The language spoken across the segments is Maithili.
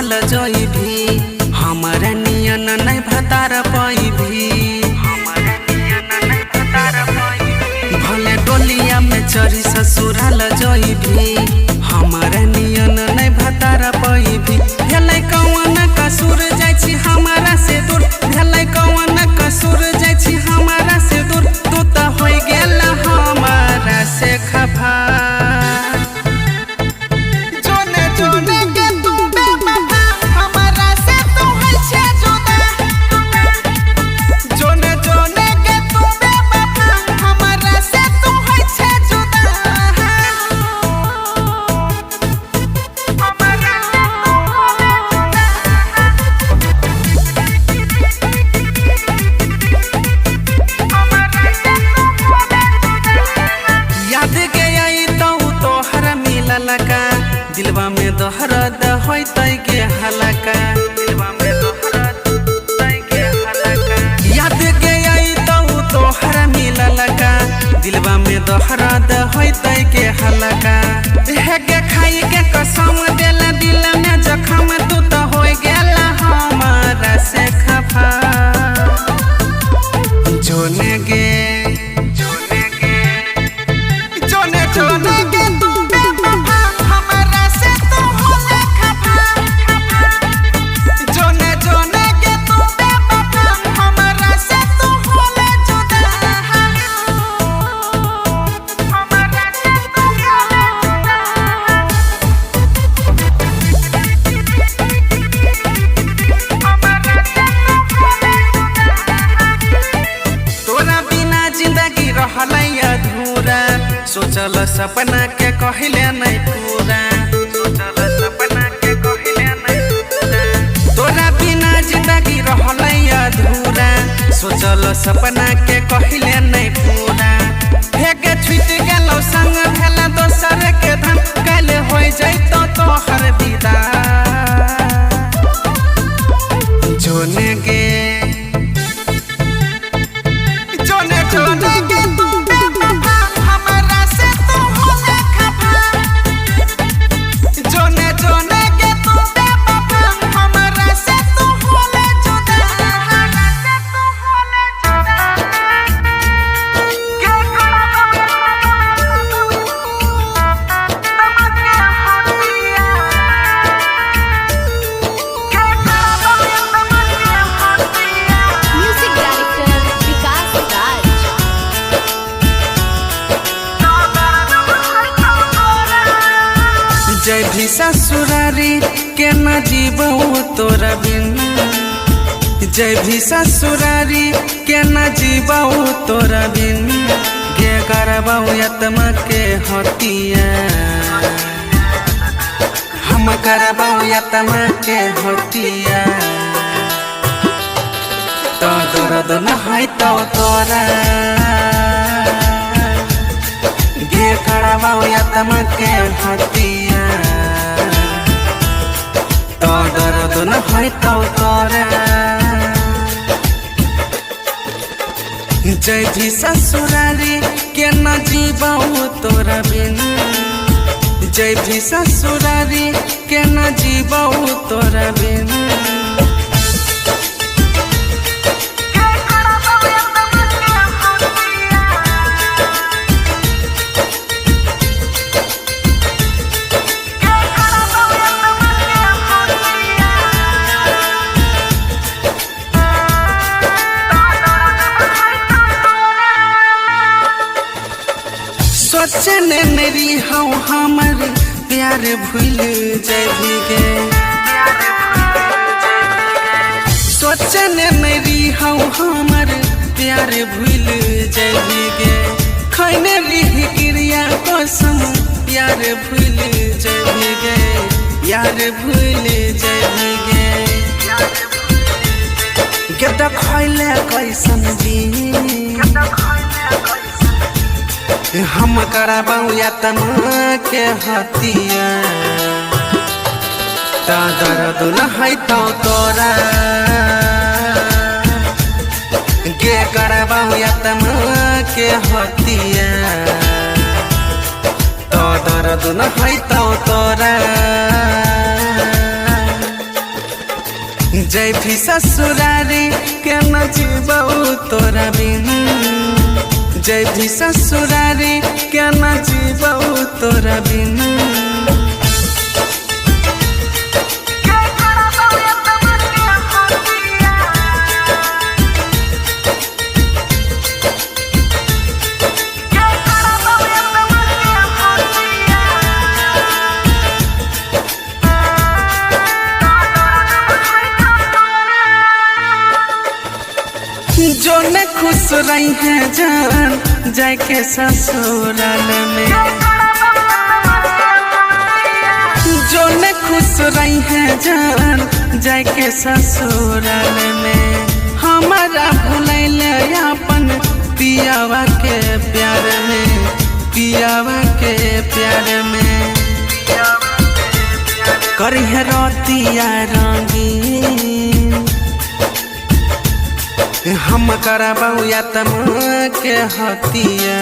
ससुराल जइभी, हमारा नियन नहीं भतार पैभी। भले डोलिया में चढ़ी ससुराल जइभी, हमारा नियन नहीं भतार पैभी। भेलै कौन कसूर जाइ छी हमारा से दूर, भेलै कौन कसूर जाइ छी हमारा से दूर। तू त होइ गेल हमारा से खफा। जोने जोने के तू बेवफा, हमरा से तू होइ छे जुदा। जोने जोने के तू बेवफा, हमरा से तू होइ छे जुदा। हमरा से तू होले जुदा। हमरा से तू होले जुदा। याद के आई तो तोहर मिलल का, दिलवा में दोहरद होइतै के हलका। दिलवा में दोहरद के हलका। याद के आई तो तोहर मिलल का, दिलवा में दोहरद होइतै के हलका। हे के खाई के कसम देल दिल में जखम, तू तो होइ गेल हमारा से खफा। जोने गे जोने गे जोने जोने के तू बेवफा, हमरा से तू होले खफा। जोने जोने के तू बेवफा, हमरा से तू होले जुदा। हमरा से तू होले जुदा। हमरा से तू होले जुदा। तोरा बिना जिंदगी रहलै अधूरा, सोचल सपना के कहले नहीं पूरा। सोचल सपना के कहले नहीं पूरा। तोरा बिना जिंदगी रहलै अधूरा, सोचल सपना के कहले नहीं पूरा। फेके छूट गेलौ संग भेला दोसर के धन, काल्हि होइ जैतौ तोहर विदा। जोने गे जोने जोने के तू बेवफा, हमरा से तू होले खफा। जोने जोने के तू बेवफा, हमरा से तू होले जुदा। हमरा से तू होले जुदा। के म्यूजिक डायरेक्टर विकास राज। जय भी ससुरारी के न जीबौ तोरा बिन, जय भी ससुरारी के न जीबौ तोरा बिन। गे करबौ आत्मा के हतिया, हम करबौ आत्मा के हतिया। तो दर्द न होइतौ तोरा, गे करबौ आत्मा के हतिया। तो दर्द न होइतौ तोरा। जय भी ससुरारी के न जीबौ तोरा बिन, जय भी ससुरारी के न जीबौ तोरा बिन। सोचने मेरी हूँ हमर प्यार भूल जाबी गे, सोचने मेरी हूँ हमर प्यार भूल जाबी गे। खैने रही क्रिया कसम प्यार भूल जाबी गे, यार भूल जाबी गे। गे देखैले कैसन दी, हम करबौ आत्मा के हतिया। ता दर्द न होइतौ तोरा, गे करबौ आत्मा के हतिया। तो दर्द न होइतौ तोरा। जय भी ससुरारी के न जीबऊ तोरा बिन, जय भी ससुरारी के न जीबऊ तोरा बिन। जो न खुश रही है जान जाके ससुराल में, जो न खुश रही है जान जाके ससुराल में, हमारा भूलैल अपन पियावा के प्यार में, पियावा के प्यार में। करी है रतिया रंगीन, हम करबऊ आत्मा के हतिया,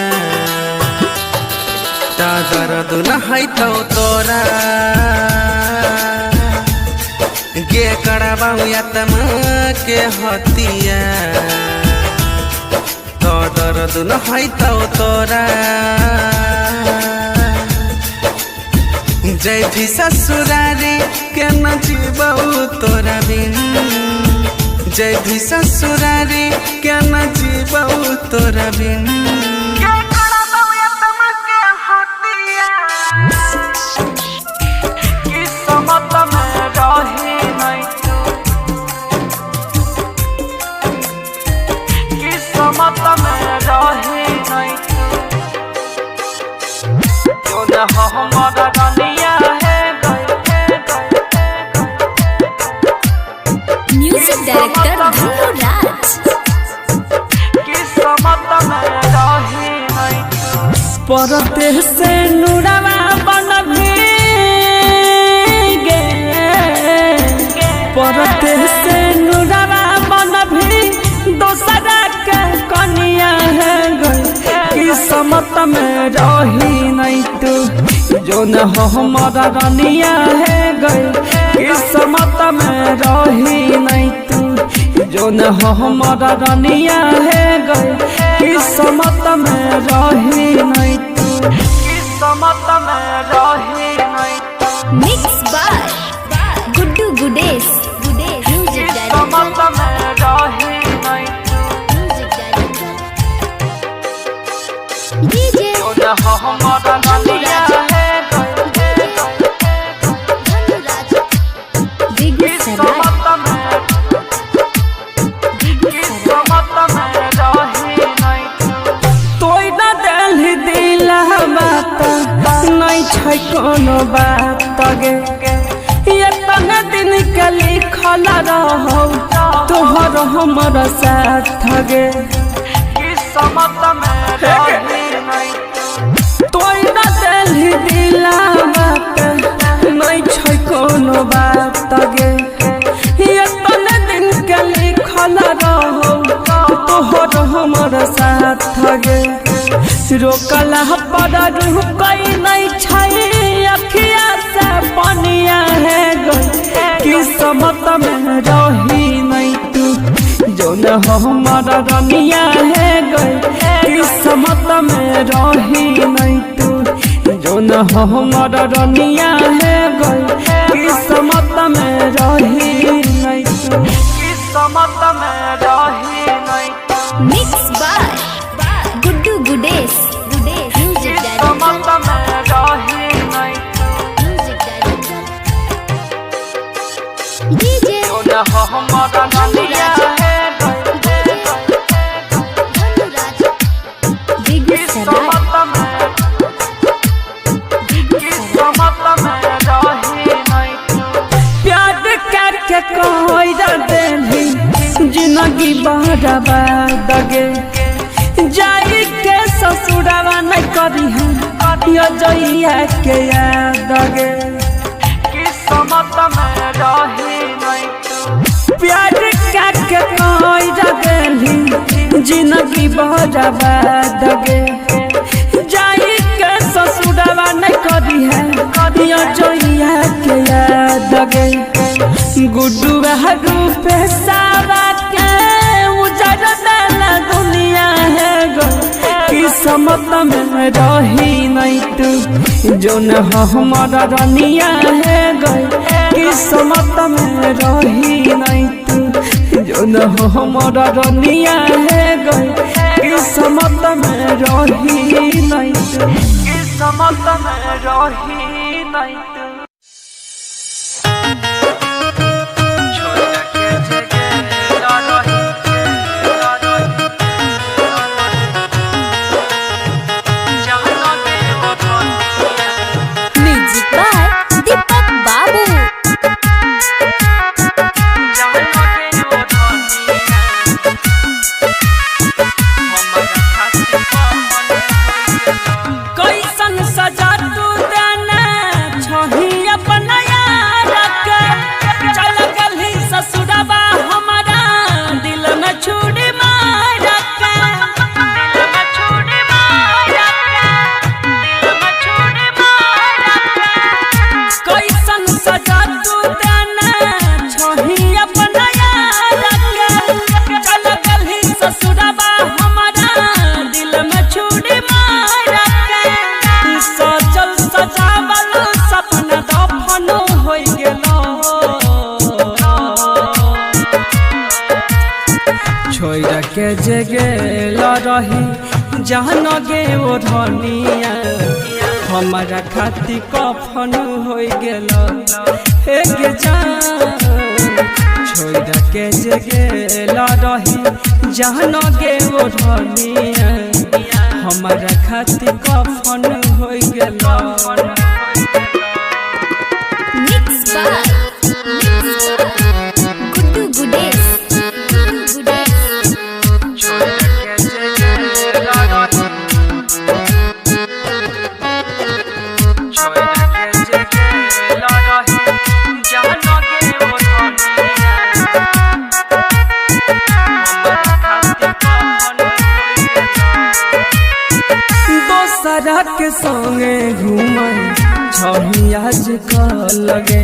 ता दर्द न है तो तोरा गे, करबऊ आत्मा के हतिया, तो दर्द न है तो तोरा। जय भी ससुरारी के न जीबऊ तोरा बिन, जय भी ससुरारी के न जीबऊ तोरा बिन। म्यूजिक डायरेक्टर धनु राज। परते से नुरावा बन गे, परते से नुरावा बन भी दोसरा के कनिया है गई, किस्मत में रही नहीं तू जो न हो हमारा रनिया है गई, किस्मत में रही नहीं तू जो न हो हमारा रनिया है गई, किस्मत में रही नहीं तू, किस्मत में रही नहीं तू। Mix by Guddu Gudesh. Music director किस्मत में रही नहीं तू म्यूजिक डायरेक्टर डीजे जो न हो हमारा रनिया है गई, धनु राज बेगूसराय। किस्मत में, किस्मत में रही नहीं तू। तोय ना दिल दिला बात नहीं छै कोनो बात गे, एतना दिन के लिखल रहो तोहर हमर साथ गे, किस्मत में रही नहीं तू। तोय ना दिल दिला बात नहीं छै कोनो बात गे, एतना दिन के लिखल रहो तोहर हमर साथ गे, रोकला पर रुकै नहीं छै अखिया से पनिया है गई, किस्मत में रही नहीं तू जो न हो हमारा रनिया है गई, किस्मत में रही नहीं तू जो न हो हमारा रनिया है गई, किस्मत में रही नहीं तू, किस्मत में रही नहीं तू। Mix by Guddu Gudesh. Music director किस्मत में रही नहीं तू म्यूजिक डायरेक्टर डीजे जो न हो हमारा रनिया है गई, धनु राज बेगूसराय। किस्मत में, किस्मत में रही नहीं तू। प्यार करके कोई देली जिंदगी बर्बाद गे, जाई के ससुरावा नहीं करी है यो जइया के याद गे, किस्मत में रही नहीं तू। प्यार करके कोई देली जिंदगी बर्बाद गे, जाई के ससुरावा नहीं करी है यो जइया के याद गे, गुड्डू रूपे सारा के उजर देला दुनिया है गो। किस्मत में रही नहीं तू जोन हमारा रनिया है गो। किस्मत में रही नहीं तू जोन हमारा रनिया है गो। किस्मत में रही नहीं तू, किस्मत में रही नहीं तू। म्यूजिक बाय दीपक बाबू। कैसन सजा तू देने छही अपना यार के, चल गली ससुरबा हमारा दिल में छुरी मार के, दिल में छुरी मार के, दिल में छुरी मार के। कैसन सजा तू देने छही अपना यार के, चल गली ससुरबा हमारा दिल में छुरी मार के। सजल सजावल सपना दफन हो गेलो, छोड़ के जे गेल रही जहन गे ओढ़निया, हमारा खातिर कफन हो गेल हे गे जान। छोड़ के जे गेल रही जहन गे ओढ़निया, हमारा खातिर कफन हो गेल। मिक्स बाय गुड्डू गुडेस, गुड्डू गुडेस। दोसरा के संगे घूमे छही आज लगे,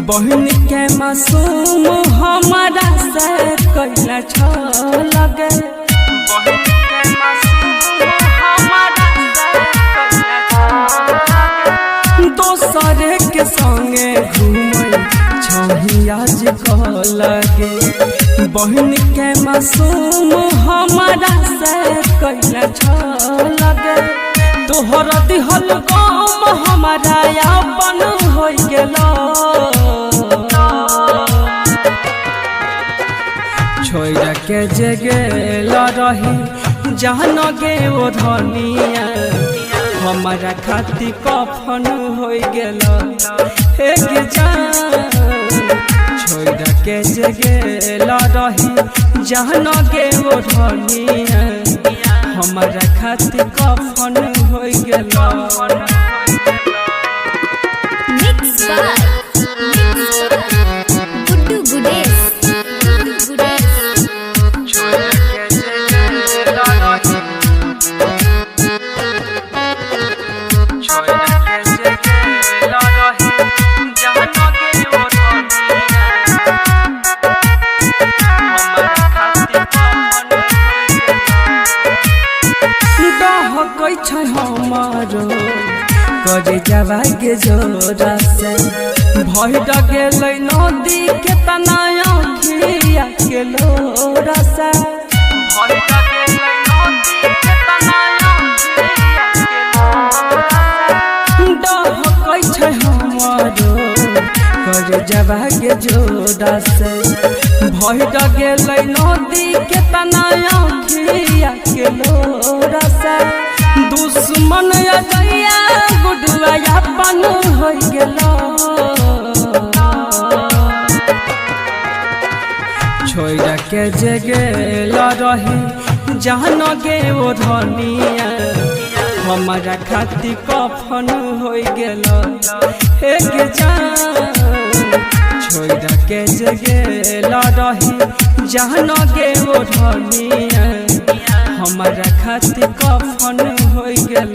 बहन के मासूम हमारा से कैला छ लगे, बहन के मासूम हमारा से कैला छ लगे। दोसरे के संगे घूमे छही आज लगे, बहन के मासूम हमारा से कैला छ लगे। तोहर दिहल गम हमारा अपन हो गेलो, छोड़ के जे गेल रही जहन गे ओढ़निया, हमारा खातिर कफन हो गेल हे गे जान। छोड़ के जे गेल रही जहन गे ओढ़निया, हमारा खातिर कफन हो गेल। मिक्स बाय गुड्डू गुडेस, गुड्डू गुडेस। दहकै छै हमारो करे जावा के जोरा से, भय गेलै नदी के तनाया खिया के लोरा से, भय गेलै नदी के तनाया खिया के लोरा से। दहकै छै हमारो करे जावा के जोरा से, भय गेलै नदी के तनाया खिया के लोरा से। दुश्मन अजैया गुडुआ अपन हो गेलो, छोड़ के जे गेल रही जहन गे ओढ़निया, हमारा खातिर कफन हो गेल हे गे जान। छोड़ के जे गेल रही जहन गे ओढ़निया, हमारा खातिर कफन हो गेल।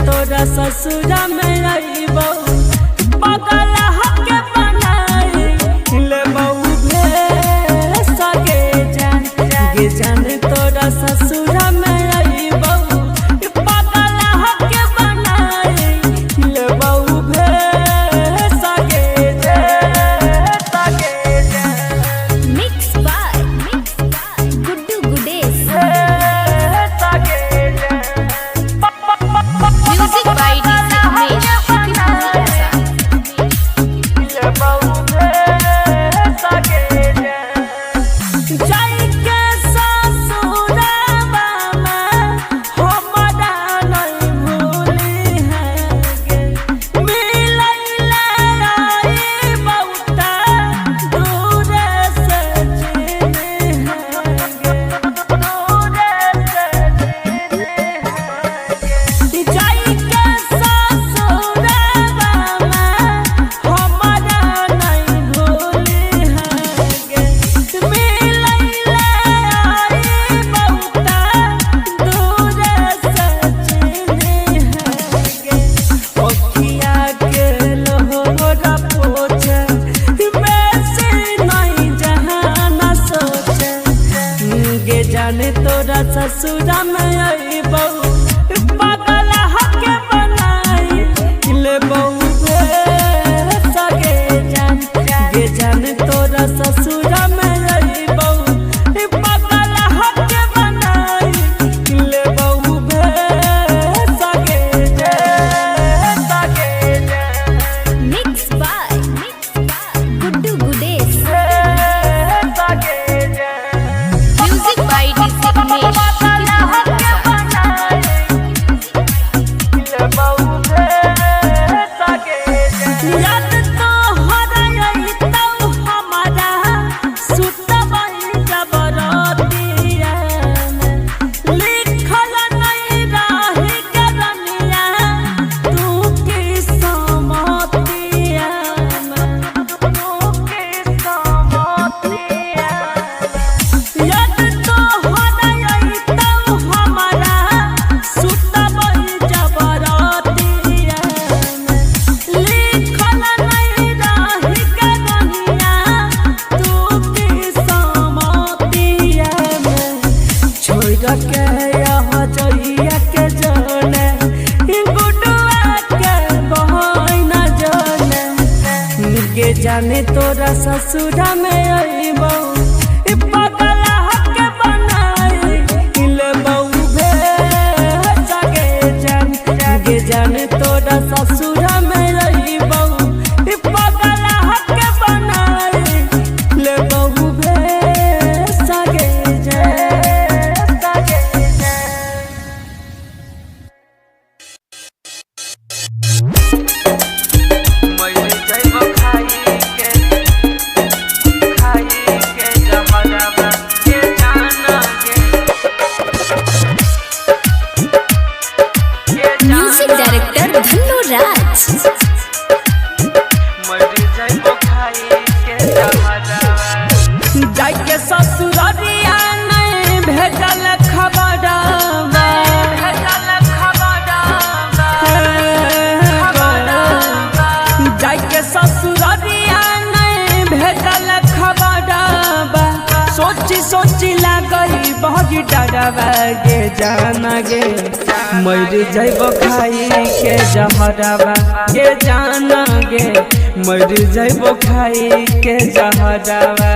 तोरा ससुरा में अइबो पागल हके बनाई लेबौ भे सगे जान गे जान तोरा ससुरा में अइबो पागल हके बनाई लेबौ भे सगे जान सगे जान मिक्स बाय गुड्डू गुडेस सगे जान म्यूजिक बाय डीजे उमेश जाने तोरा ससुरा में अइबौ पागल हके बनाई लेबौ सगे जान गे जान तोरा ससुरा में अइबौ पागल हके बनाई लेबौ सगे जान सगे जान मिक्स बाय गुड्डू गुडेस सगे जान म्यूजिक बाय डीजे उमेश याद तो हरई तौ हमारा सुतबई जबरतिया लिखल नहीं रही करनिया तू की समतिया तू की समतिया याद तो हरई तौ हमारा सुतबई जबरतिया लिखल नहीं रही करनिया तू की समतिया छोड़ के यहाँ जइया के जाने गुडुआ के बहना जाने के जाने तोरा ससुरा में अइबौ पागल हके बनाई लेबौ भे सगे जान गे जान तोरा ससुरा में अइबौ पागल हके बनाई लेबौ भे सगे जान सगे जान म्यूजिक डायरेक्टर धन्नो राज जाके ससुररिया नहीं भेजल खबरवा जाके ससुररिया नहीं भेजल खबरवा सोची सोची लागई बहुत डरवा गे जाना गे मर जैब खाई के जहरवा गे जाना गे मर जैब खाई के जहरवा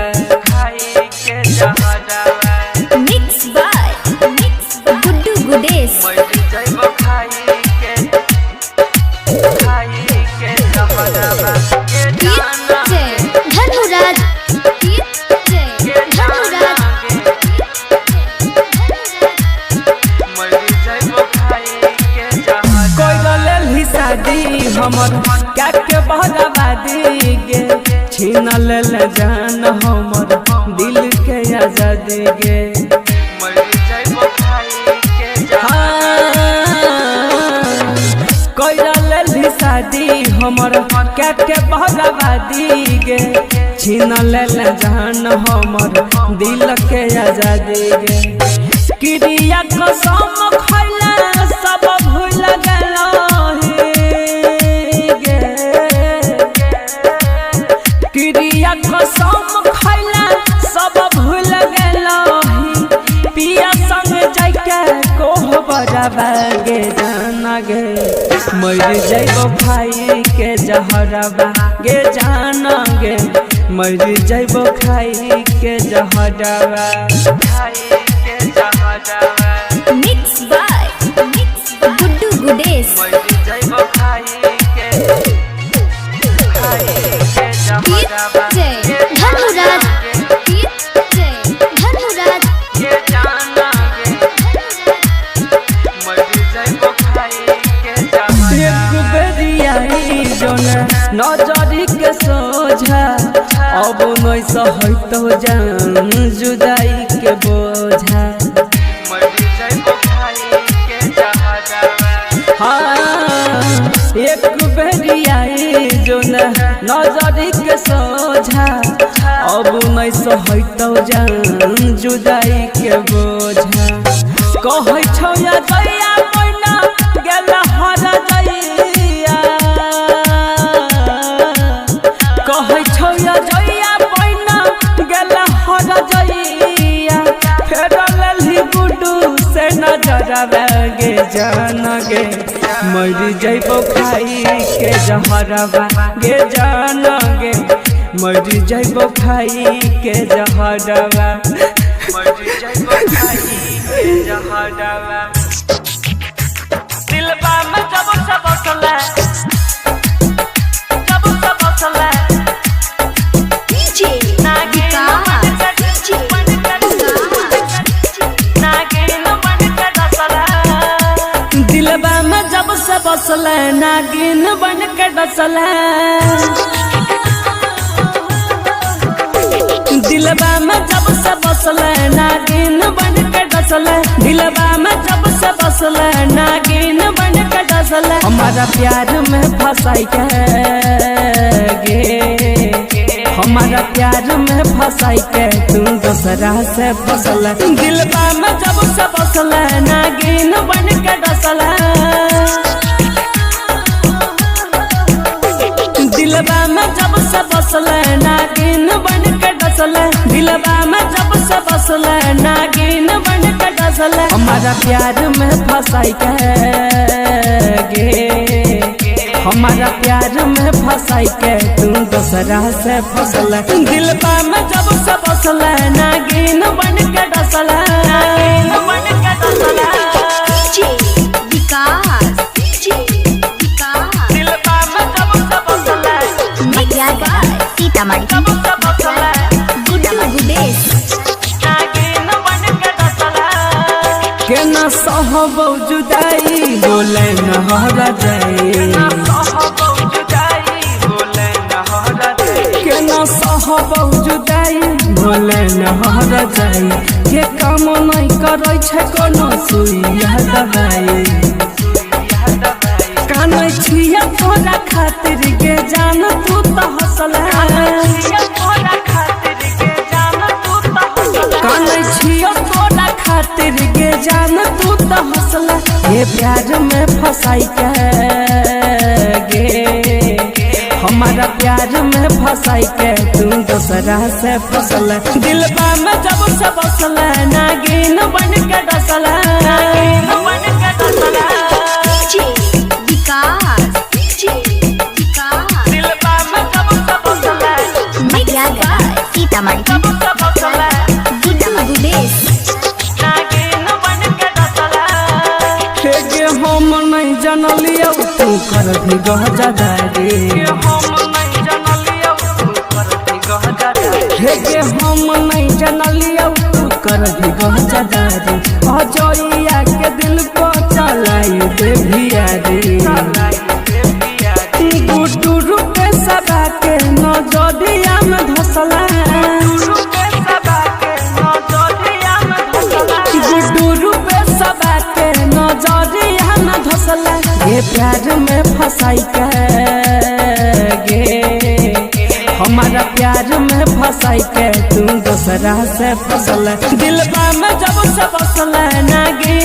खाई के जहरवा मिक्स बाय गुड्डू गुडेस। छीन लेल जान हमर दिल के आजादी गे। कैरा लेली शादी हमर क्या के बर्बादी गे, छीन लेल जान हमर दिल के आजादी गे। क्रिया कसम खैला सब भूल गेलो गे, क्रिया कसम खैला सब भूल गेलो, पिया संग जाइके कोह बराबर गे जाना गे। मर जइबो खाई के जहरबा गे जाना गे, मर जइबो खाई के जहरबा। Mix by Guddu Gudesh. जय धनुराज, जय धनुराज। एक बेरिया जोन नजरी के सोझा, अब नहीं सहत जान जुदाई के बोझा। हाँ, एक बेरिया जोन नजरी के सोझा, अब नहीं सहत जान जुदाई के बोझा। कहै छौ या दैया मैना गेल हर जइया, कहै छौ या जइया मैना गेल हर जइया, फेर लेलही गुड्डू से नजरबा गे जान गे। मर जइबो खाई के जहरबा गे जान गे, मर जइबो खाई के जहरबा, मर जइबो खाई के जहरबा। दिलबा में जब से बसला, जब से बसला, डीजे विकास, डीजे दिलबा में जब से बसला, नागिन बन के डसला। दिलबा में जब से बसला, नागिन बन के डसला। दिलबा में जब से बसला, नागिन बन के डसला। हमारा प्यार में फंसाई के गे, हमारा प्यार में फंसाई के तू दोसरा से फसल। दिलबा में जब से बसला, नागिन बन के डसला। दिलबा में जब से बसला, नागिन बन के डसला। दिलबा में जब से बसला, नागिन बन के डसला। हमारा प्यार में फंसाई के गे, हमारा प्यार में फंसाई के तू दोसरा से फसल। दिलबा में जब से बसला, नागिन बन के डसला, नागिन बन के डसला। डीजे विकास, डीजे विकास। दिलबा में जब से बसला, मिक्स बाय सीतामढ़ी, जब से बसला, गुड्डू गुडेश। नागिन बन के डसला। केना सहबौ जुदाई बोले नहर जाई, केना सहबौ जुदाई बोले नहर जाई, के काम नहीं करै छै कोनो सुइया दवाई। कानै छिया तोरा खातिर गे जान तू त हंसला, कानै छिया तोरा खातिर गे जान तू त हंसला। ये प्यार में फंसाई के गे, हमारा प्यार में फंसाई के तू दोसरा से फसल। दिलबा में जब से बसला, नागिन बन के डसला, नागिन बन के डसला। डीजे विकास, डीजे विकास। दिलबा में जब से बसला, मिक्स बाय सीतामढ़ी, जब से बसला, गुड्डू गुडेश। नागिन बन के डसला। हे हम नहीं जानलियौ तू कर भी गहजादारी, हे गे हम नहीं जानलियौ तू कर भी गहजादारी, अजइया के दिल को चलाई दे भियारी। गुड्डू रूपे सबा के नजरिया हमारा प्यार में फंसाई के तू दोसरा से फसल। दिलबा में जब से बसल नागिन।